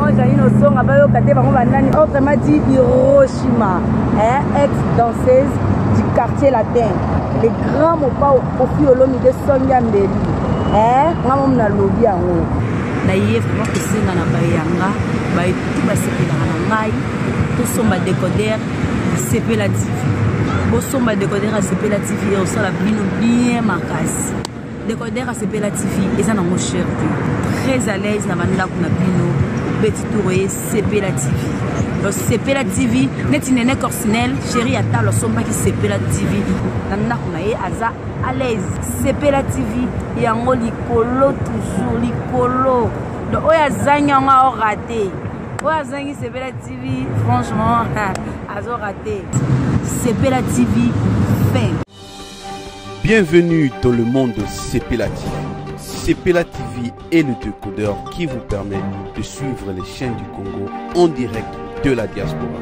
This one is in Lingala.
Maman Janine Osonga bayoka te bango banani. Autrement dit Hiroshima, hein, ex danseuse du quartier latin. Le grand Mopao Koffi Olomide Songia Mbeli. Hein, nga mom na lobi yango. Na ye vraiment kosenga na bayanga baye tout basepelaka na ngai tosomba décoder sepela TV. Bosomba décoder ya sepela TV osala bino bien makasi. Decoder Sepela TV eza nango cher te. Très à l'aise na bandako na bino. Obeti tour oye Sepela TV. Donc Sepela TV neti Nene Corsinel chérie ya talo asombaki Sepela TV na ndako na ye aza à l'aise. Sepela TV yango likolo toujours likolo. Donc oyo azangi yango ao raté. Oyo azangi Sepela TV franchement azo raté. Sepela TV fin. Bienvenue dans le monde de Sepela TV. Sepela TV est le décodeur qui vous permet de suivre les chaînes du Congo en direct de la diaspora.